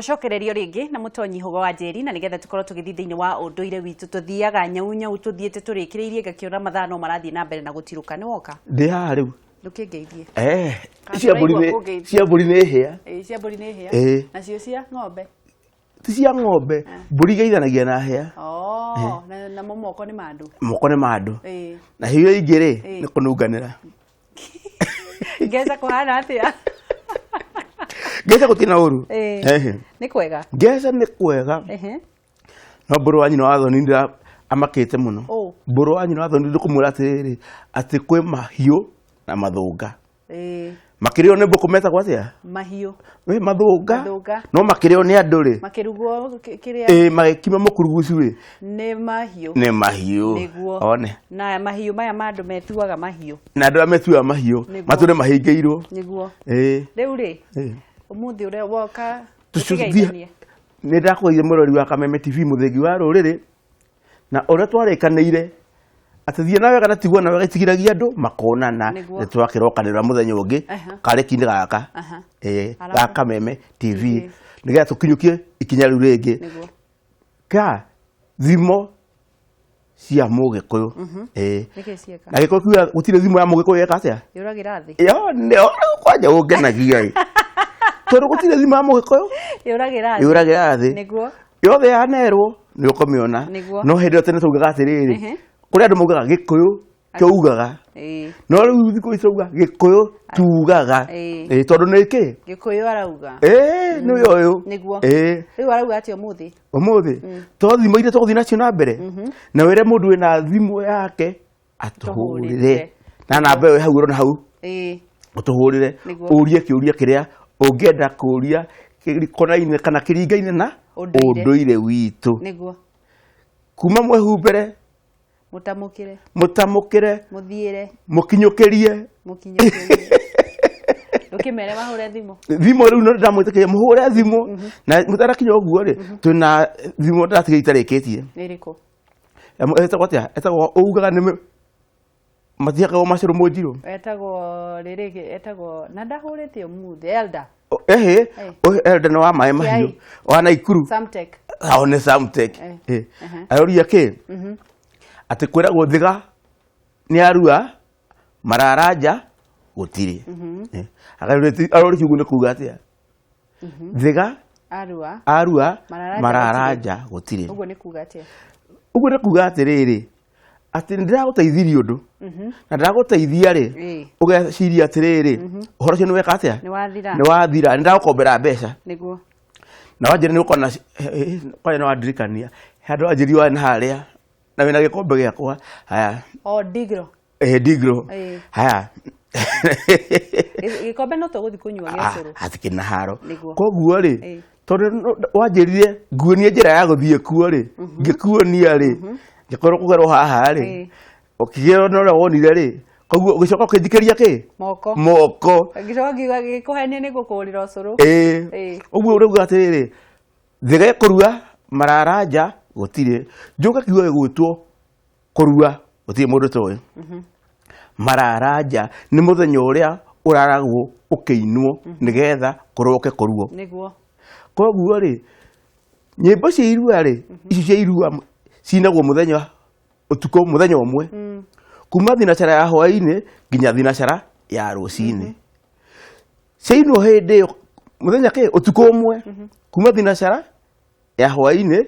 Twacokererio rĩngĩ na Mũtonyi Hũga wa Njeri, na nĩgetha tũkorwo tũgĩthiĩ thĩinĩ wa ũndũire witũ. Tũthiaga nyau nyau, tũthiĩte tũrĩkĩrĩirie, ngakĩona mathaa no marathiĩ na mbere na gũtirũka. Nĩ woka? Ndĩ haha rĩu. Ndũkĩngeithie. Eh, cia mbũri tũraigua nĩ kũngeithia. Cia mbũri nĩ hĩa. Ĩĩ, cia mbũri nĩ hĩa. Ĩĩ. Nacio cia ng'ombe? Ti cia ng'ombe, mbũri igeithanagia na hĩa. Oh, namo moko nĩ ma andũ. Moko nĩ ma andũ. Ĩĩ. Na hiyo ingĩ rĩ, Ĩĩ. nĩ kũnunganĩra. Ngeca kũhana atĩa? Ngeca gũtirĩ na ũru. Ĩĩ. Ehe. Nĩ kwega. Ngeca nĩ kwega. No mbũrũ wa nyina wa thoni ndĩra amakĩte mũno. Ũ. Mbũrũ wa nyina wa thoni ndĩkũmwĩra atĩrĩrĩ, atĩ kwĩ mahiũ na mathũnga. Makĩrĩo nĩ mbũkũ metagwo atĩa? Mahiũ. Wĩ mathũnga. Mathũnga. No makĩrĩo nĩ andũ rĩ, Makĩrugwo kĩrĩa? Ĩ, magĩkima mũkurugucu rĩ, Nĩ mahiũ. Nĩ mahiũ. Nĩguo. One. Na mahiũ maya ma andũ metuaga mahiũ. Na andũ arĩa metuaga mahiũ Nĩguo. matũre mahingĩirwo. Nĩguo. Ĩ. Rĩu rĩ, Ĩ. ũmũthĩ ũrĩa woka Tũcũthie- tũkĩgeithanie. Nĩ ndakũgeithia mũrori wa Kameme TV, mũthengi wa rũrĩrĩ, na ũrĩa twarĩkanĩire atĩ thiĩ na wega na tigwo na wega itigiragia andũ makonana. Nĩguo. Nĩ twakĩrokanĩrĩra mũthenya ũngĩ karĩki-inĩ gaka. Ĩ, Arabu. ga Kameme TV, nĩgetha tũkinyũkie ikinya rĩu rĩngĩ Nĩguo. ka thimo cia Mũgĩkũyũ. Ĩ. Nĩkĩ cieka? Na gĩkũyũ kiuga gũtirĩ thimo ya Mũgĩkũyũ yeka atĩa? Yũragĩra thĩ. Yo nĩ kwanja ũngenagia ĩ, tondũ gũtirĩ thimo ya Mũgĩkũyũ Yũragĩra thĩ. yũragĩra thĩ. Nĩguo. Yothe yanerwo nĩ ũkũmĩona. Nĩguo. No hĩndĩ ĩyo tene taugaga atĩrĩrĩ, kũrĩ andũ maugaga Gĩkũyũ kĩaugaga, no rĩu thikũ ici tauga Gĩkũyũ tugaga. Ĩĩ. Ĩĩ, tondũ nĩ kĩ? Gĩkũyũ arauga. Ĩĩ, nĩ ũyũ ũyũ. Nĩguo. Ĩĩ. Rĩu arauga atĩa ũmũthĩ? Ũmũthĩ to thimũ iria tũgũthiĩ nacio na mbere, na wĩre mũndũ wĩna thimũ yake atũhũrĩre Tũhũrĩre. na namba ĩyo ĩ hau ũrona hau, ũtũhũrĩre, Nĩguo. ũrie kĩũria kĩrĩa ũngĩenda kũria kĩkonaine kana kĩringaine na Ũndũire. ũndũire witũ. Nĩguo. Kuma mwehumbĩre, Mũtamũkĩre. Mũtamũkĩre. Mũthiĩre. Mũkinyũkĩrie. Mũkinyũkĩrie. Ndũkĩmere mahũre thimũ. Thimũ rĩu no ndamwĩtĩkĩria mũhũre thimũ, na mũtarakinya ũguo rĩ, twĩna thimũ ndĩratiga itarĩkĩtie. Nĩ ĩrĩkũ? Ĩtagwo atĩa? Ĩtagwo ũugaga nĩ matihakagwo macũrũ mũnjirũ. Etagwo rĩrĩ, etagwo na ndahũrĩte ũmũthĩ, Elder. Ehe, elder nĩ wa maĩ mahiũ Kiai. wa Naikuru. Samtech. Ao nĩ Samtech. Eh. Eh. Aroria kĩ? Atĩ kwĩragwo thiga nĩ arua mararanja gũtirĩ. Eh. Aroria kiugo nĩ kuga atĩa? Thiga arua arua mararanja. Mararanja gũtirĩ. Ũguo nĩ kuga atĩa? Ũguo nĩ kuga atĩrĩrĩ, atĩ nĩ ndĩragũteithirie ũndũ, na ndĩragũteithia rĩ, ũgeciria atĩrĩrĩ, ũhoro ũcio nĩ weka atĩa? Nĩ wathira. Nĩ wathira, nĩ ndagũkombera mbeca. Nĩguo. Na wanjĩra nĩ ũkona kwanja nĩ wandirikania he andũ wanjĩri wa na harĩa na wĩna gĩkombe gĩakwa haya. O ndigro. Eh, ndigro. Haya. Gĩkombe no tũgũthiĩ kũnyua gĩa cũrũ. Hatikĩrĩ na haro. Nĩguo. Koguo rĩ, tondũ wanjĩrire nguonie njĩra ya gũthiĩ kuo rĩ, ngĩkuonia rĩ, ngĩkorwo kũgerwo haha rĩ, ũkĩgerwo na ũrĩa wonire rĩ, koguo ũgĩcoka ũkĩnjikĩria kĩ? Moko. Moko. Ngĩcoka ngiuga gĩkũhenia nĩ ngũkũgũrĩra ũcũrũ. Ĩĩ. Ĩĩ. Ũguo ũrauga atĩrĩrĩ, thĩga ĩkũrua mararanja gũtirĩ. Njũke kiugo gĩgwĩtwo kũrua, gũtirĩ mũndũ tũĩ. Mararanja nĩ mũthenya ũrĩa ũraragwo ũkĩinwo nĩgetha kũroke kũruo. Nĩguo. Koguo rĩ, nyĩmbo cia irua rĩ, ici cia irua cinagwo mũthenya ũtukũ mũthenya ũmwe, kuma thinacara ya hwainĩ nginya thinacara ya rũcinĩ. Ciainwo hĩndĩ ĩyo mũthenya kĩ ũtukũ ũmwe, kuma thinacara ya hwainĩ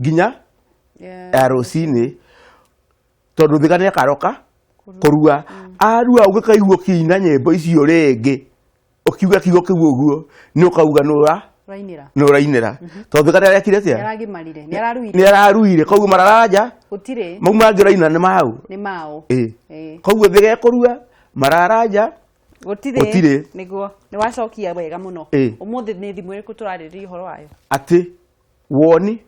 nginya ya rũcinĩ, tondũ thiga nĩ akaroka kũrua. Arua ũngĩkaigua ũkĩina nyĩmbo icio rĩngĩ ũkiuga kiugo kĩu ũguo, nĩ ũkauga nĩ ũra Ũrainĩra. Nĩ ũrainĩra, tondũ thiga nĩ arekire atĩa? Nĩ aragimarire. Nĩ araruire. Nĩ araruire, koguo mararanja gũtirĩ. Mau mangĩ ũraina nĩ mau. Nĩ mao. Ĩ. Ĩĩ. Koguo thiga ĩkũrua mararanja gũtirĩ. Gũtirĩ. Nĩguo. Nĩ wacokia wega mũno. Ĩĩ. Ũmũthĩ nĩ thimũ ĩrĩkũ tũrarĩrĩria ũhoro wayo? Atĩ woni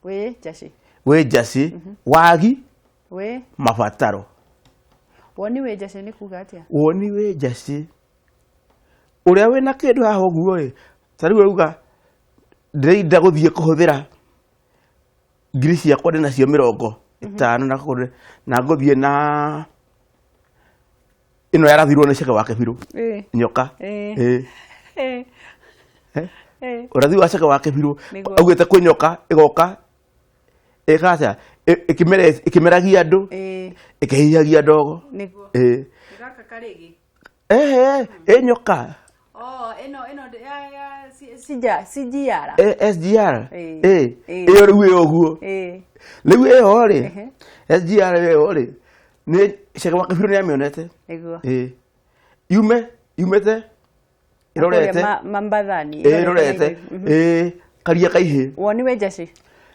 wĩ njacĩ. Wĩ njacĩ, wagi wĩ mabataro. Woni wĩ njacĩ nĩ kuga atĩa? Woni wĩ njacĩ, ũrĩa wĩna kĩndũ haha ũguo rĩ, ta rĩu auga ndĩrenda gũthiĩ kũhũthĩra ngiri ciakwa ndĩ nacio 50 na kũrĩ na ngũthiĩ na ĩno yarathirwo nĩ ceke wake biũ. Nyoka. Ĩĩ. Ĩĩ. Ĩĩ. Eh? Ũrathi wa Chege wa Kĩbirũ. Nĩguo. Augĩte kwĩ nyoka ĩgoka ĩkaca ĩkĩmeragia andũ, ĩkĩhihagia ndogo. Nĩguo. Gaka karĩgĩ. Ehe, ĩ nyoka. Oh, ĩno ĩno ya sija CGR. SGR. Ĩĩ. Ĩyo rĩu ĩ ũguo. Rĩu ĩyo rĩ, SGR ĩyo rĩ, nĩ Chege wa Kĩbirũ nĩ amĩonete. Nĩguo. Ĩĩ. Yume yumĩte ĩrorete. Kũrĩa Mambathani. Ĩĩ, ĩrorete. Ĩĩ, karia kaihĩ. Woni wĩ njacĩ.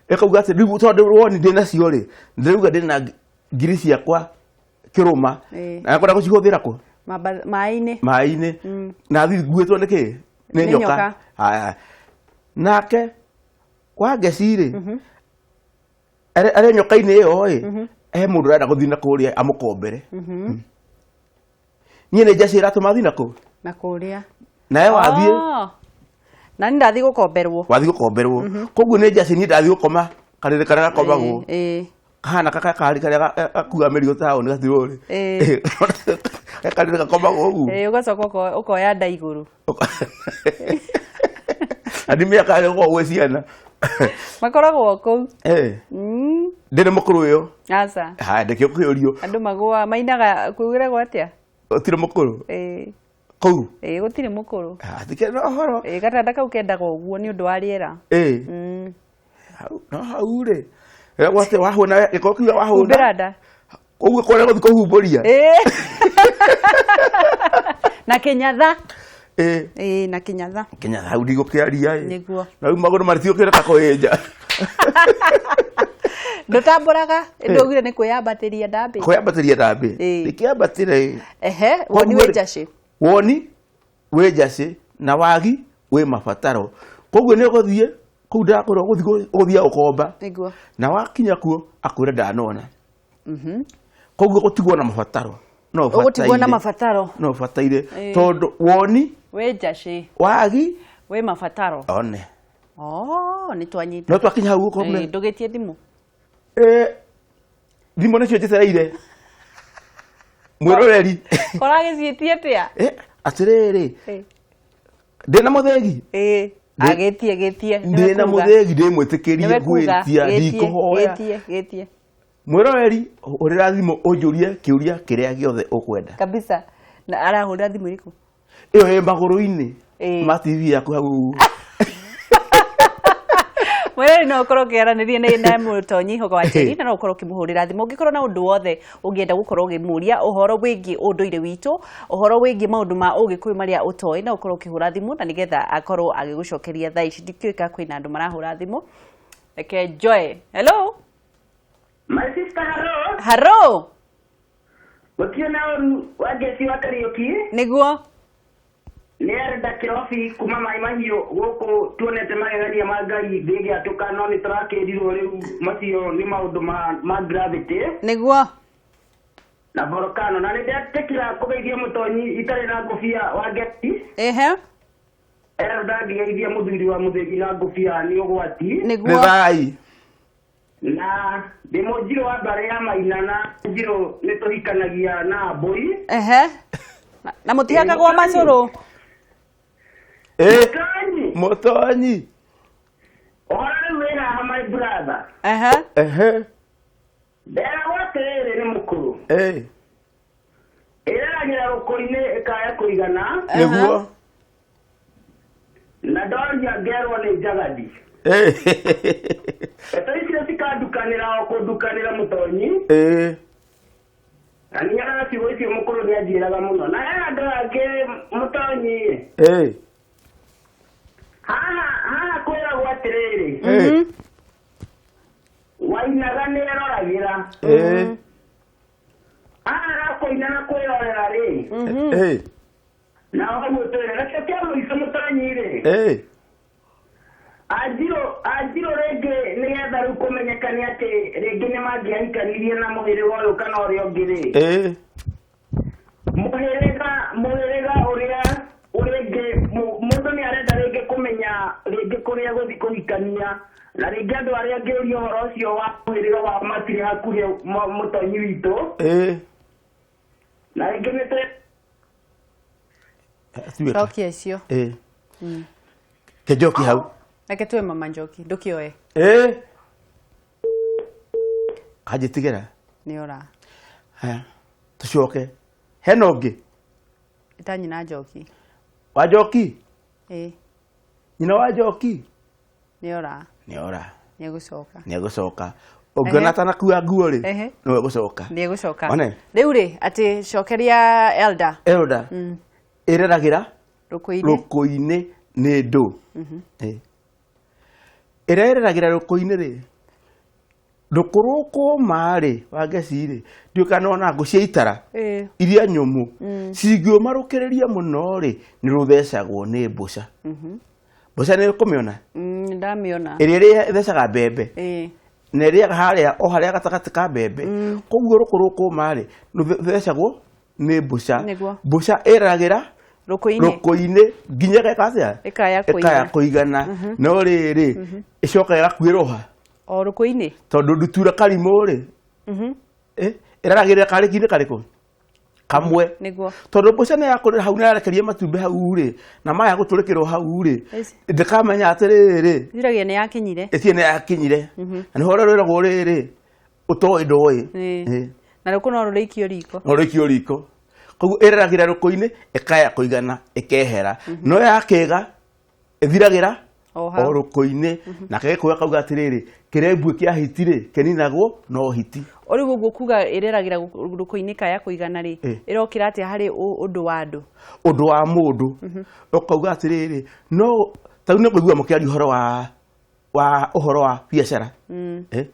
Ĩkauga atĩ rĩu tondũ woni ndĩ nacio rĩ, ndĩrauga ndĩ na ngiri ciakwa kĩrũma. Na ngwenda gũcihũthĩra kũ? Maĩ-inĩ. Maĩ-inĩ. Na thiĩ nguĩtwo nĩ kĩ? Nĩ Nĩ nyoka. nyoka. Haya. Nake wa ngeci rĩ, arĩ nyoka-inĩ ĩyo ĩ, he mũndũ ũrenda gũthiĩ na kũrĩa amũkombere. Niĩ nĩ njacĩ ĩratũma thiĩ na kũ? Na kũrĩa. Nawe wathiĩ. Oh. Na nĩ ndathiĩ gũkomberwo. Wathiĩ gũkomberwo. Koguo nĩ njacĩ niĩ ndathiĩ gũkoma karĩrĩ karĩa gakomagwo. Kahana kaka kari karĩa gakuaga mĩrigo taũni gatirũrĩ. Karĩrĩ gakomagwo ũguo. Ĩĩ, ũgacoka ũkoya nda igũrũ. Na nĩ mĩaka ĩrĩa gũkoragwo gwĩ ciana. Makoragwo kũu. Ndĩrĩ mũkũrũ ĩyo. Aca. Haya, ndĩkĩo kĩũrio. Andũ magũaga mainaga kwĩragwo atĩa? Gũtirĩ mũkũrũ. Kũu. Ĩĩ, gũtirĩ mũkũrũ. Tikĩrĩ na ũhoro. Ĩĩ, gatanda kau kendaga ũguo nĩ ũndũ wa rĩera. Hau, no hau rĩ. Ĩragwo atĩ wahũna gĩko kiuga wahũna. Humbĩra nda. Ũguo kũrĩa gũthiĩ kũhumbũria. Na kĩnyatha. Ĩĩ, na kĩnyatha. Kĩnyatha hau ndigũkĩaria ĩ. Nĩguo. Na rĩu magũrũ marĩtigũkĩreka kũhĩnja. Ndũtambũraga, ndũgire nĩ kwĩyambatĩria ndambĩ. Kwĩyambatĩria ndambĩ. Ndĩkĩambatĩre ĩ. Ehe, woni wĩ njacĩ. Woni wĩ njacĩ na wagi wĩ mabataro. Koguo nĩ ũgũthiĩ kũu ndakwĩra ũgũthiĩ gũkomba. Nĩguo. Na wakinya kuo akwĩra ndanona. Koguo gũtigwo na mabataro. No Ũgũtigwo na mabataro. No ũbataire tondũ woni wĩ njacĩ. Wagi wĩ mabataro. One. Oh, nĩ twanyita. No twakinya hau ũkome. Ndũgĩtie thimũ. Thimũ nĩcio njetereire. Mwĩroreri. Ũragĩciĩtie atĩa? Atĩrĩrĩ. Ndĩna mũthĩgi. Agĩtie, gĩtie. Ndĩna mũthĩgi ndĩmwĩtĩkĩrie gwĩtia, ndikũhoya. Gĩtie, gĩtie. Mwĩroreri, hũrĩra thimũ ũnjũrie kĩũria kĩrĩa gĩothe ũkwenda. Kabisa. Na arahũrĩra thimũ ĩrĩkũ? Ĩyo ĩ magũrũ-inĩ ma TV yaku hau. Mwĩroreri no ũkorwo ũkĩaranĩria na Mũtonyi Hogo wa Njeri, na no ũkorwo ũkĩmũhũrĩra thimũ ũngĩkorwo na ũndũ wothe ũngĩenda gũkorwo ũkĩmũria ũhoro wĩgiĩ ũndũire witũ, ũhoro wĩgiĩ maũndũ ma ũgĩkũyũ marĩa ũtoĩ, no ũkorwo ũkĩhũra thimũ na nĩgetha akorwo agĩgũcokeria thaa ici. Ndikĩũĩ kana kwĩna andũ marahũra thimũ. Reke njoe. Hello? My sister, hello. Hello. Gũtirĩ na ũru wa Jesse wa Kariũki. Nĩguo. Nĩ arenda kĩrobi kuma Maĩ Mahiũ gũkũ tuonete magegania ma Ngai thĩ ĩgĩatũka, no nĩ tũrakĩrirwo rĩu macio nĩ maũndũ ma gravity. Nĩguo. Na volcano. Na nĩ ndetĩkĩra kũgeithia Mũtonyi itarĩ na ngũbia wa Ngeci. Ehe. Ero ndangĩgeithia mũthuri wa mũthĩgi na ngũbia nĩ ũgwati. Nĩguo. Nĩ thai. Na ndĩ mũnjirũ wa mbarĩ ya Maina na njirũ nĩ tũhikanagia na mbũi. Ehe. Na mũtihakagwo macũrũ. Mũtonyi. Mũtonyi. Ũhoro rĩu wĩ haha my brother. Ehe. Ehe. Nderagwo atĩrĩrĩ nĩ mũkũrũ. Ĩreragĩra rũkũ-inĩ ĩkaya kũigana. Nĩguo. Na ndoria ngerwo nĩ njagathi. Ndeto icio cikandukanĩra o kũndukanĩra Mũtonyi. Na nĩ nyonaga ciugo icio mũkũrũ nĩ anjĩraga mũno. Na he andũ angĩ Mũtonyi. Haha, haha kwĩragwo atĩrĩrĩ. Wainaga nĩ eroragĩra. Haha hakũina na kwĩrorera rĩ. Na ũguo twĩre, nakĩo kĩa mũico Mũtonyi rĩ. Anjirũ rĩngĩ nĩgetha rĩu kũmenyeka nĩ atĩ rĩngĩ nĩ mangĩahikanirie na mũhĩrĩga ũyũ kana ũrĩa ũngĩ rĩ. Mũhĩrĩga ũrĩa rĩngĩ mũndũ nĩ arenda rĩngĩ kũmenya rĩngĩ kũrĩa gũthiĩ kũhikania, na rĩngĩ andũ arĩa angĩũria ũhoro ũcio wa mũhĩrĩga wao matirĩ hakuhĩ Mũtonyi witũ. Na rĩngĩ nĩ tũ- Tuĩka. Cokia icio. Ke Njoki hau. Reke tuwe mama Njoki, ndũkĩoe. Ĩ kanjĩtigĩra. Nĩ ora. Haya, tũcoke hena ũngĩ. Ĩta nyina Njoki. Wa Njoki. Ĩ. Nyina wa Njoki. Nĩ ora. Nĩ ora. Nĩ egũcoka. Nĩ egũcoka. Ũngĩona atanakua nguo rĩ, Ehe. nĩwe egũcoka. Nĩ egũcoka. One. Rĩu rĩ, atĩ cokeria elder. Elder ĩreragĩra rũkũ-inĩ. Rũkũ-inĩ nĩ ndũ. Ĩ. Ĩrĩa ĩreragĩra rũkũ-inĩ rĩ, rũkũ rũkũma rĩ, wa ngeci rĩ, ndiũĩ kana nĩwona ngũ cia itara Ĩ. iria nyũmũ cingĩũma rũkĩrĩria mũno rĩ, nĩ rũthecagwo nĩ mbũca. Mbũca nĩ ũkũmĩona? Nĩ ndamĩona. Ĩrĩa ĩrĩa ĩthecaga mbembe. Ĩ. Na ĩrĩaga harĩa o harĩa gatagatĩ ka mbembe. Koguo rũkũ rũkũma rĩ, rũthecagwo nĩ mbũca. Nĩguo. Mbũca ĩreragĩra rũkũ-inĩ. Rũkũ-inĩ nginya ĩgeka atĩa? Ĩkaya ĩkaya kũigana. Kũigana. No rĩrĩ, ĩcokaga ĩgakuĩrwo ha? O rũkũ-inĩ. Tondũ ndutura karimũ rĩ, ĩraragĩrĩra karĩki-inĩ karĩkũ kamwe. Nĩguo. Tondũ mbũca nĩ yakũrĩra hau, nĩ yarekeria matumbĩ hau rĩ, na maya gũtũrĩkĩrwo hau rĩ, Ĩci. ndĩkamenya atĩrĩrĩ, Thiragia nĩ yakinyire. Ĩtirĩ nĩ yakinyire. Na nĩho ũrĩa rwĩragwo rĩrĩ, ũtoĩ ndoĩ. Ĩ. Ĩ. Na rũkũ no rũrĩikio riko. No rũikio riko. Koguo ĩreragĩra rũkũ-inĩ, ĩkaya kũigana, ĩkehera. No yakĩga ĩthiragĩra O hau. o rũkũ-inĩ. Nake gĩkũyũ akauga atĩrĩrĩ, kĩrembui kĩa hiti rĩ, kĩninagwo no hiti. O rĩu ũguo kuga ĩreragĩra rũkũ-inĩ kaya kũigana rĩ, Ĩ. ĩrokĩra atĩa harĩ ũndũ wa andũ? Ũndũ wa mũndũ, ũkauga atĩrĩrĩ, no tarĩu nĩ kũigua mũkĩaria ũhoro wa ũhoro wa biacara. Eh?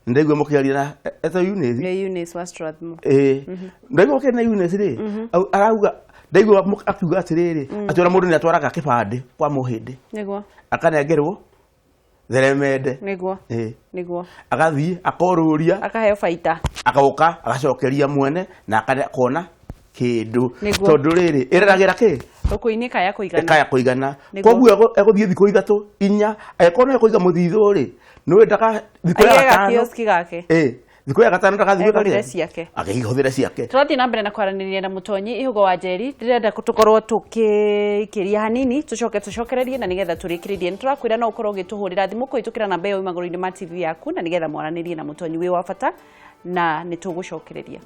Ndaigua mũkĩaria na eta Eunice. Nĩ Eunice wa Strathmore. Ĩ, ndaigua mũkĩaria na Eunice rĩ, arauga, ndaigua akiuga atĩrĩrĩ, atĩ ona mũndũ nĩ atwaraga kĩbandĩ kwa mũhĩndĩ, Nĩguo. akanengerwo theremende. Nĩguo. Ĩ. Nĩguo. Agathiĩ akorũria, akaheo baita. Agoka agacokeria mwene na akona kĩndũ. Nĩguo. Tondũ rĩrĩ, ĩreragĩra kĩ? Rũkũ-inĩ kaya kũigana. Ĩkaya kũigana. Nĩguo. Koguo egũthiĩ thikũ 3, 4, angĩkorwo no ekũiga mũthithũ rĩ, nĩũĩ ndaka thikũ ya Aige gatano. gakioski gake. Ĩ, thikũ ya gatano ndagathiĩ gwĩka Egũrĩre kĩ? ciake. Akĩhũthĩre ciake. Tũrathiĩ na mbere na kwaranĩria na mũtonyi Ihugo wa Njeri. Ndĩrenda tũkorwo tũkĩikĩria hanini, tũcoke tũcokererie na nĩgetha tũrĩkĩrĩrie. Nĩ tũrakwĩra no ũkorwo ũgĩtũhũrĩra thimũ kũhĩtũkĩra namba ĩyo ĩ magũrũ-inĩ ma TV yaku, na nĩgetha mwaranĩrie na mũtonyi wĩ wa bata, na nĩ tũgũcokereria.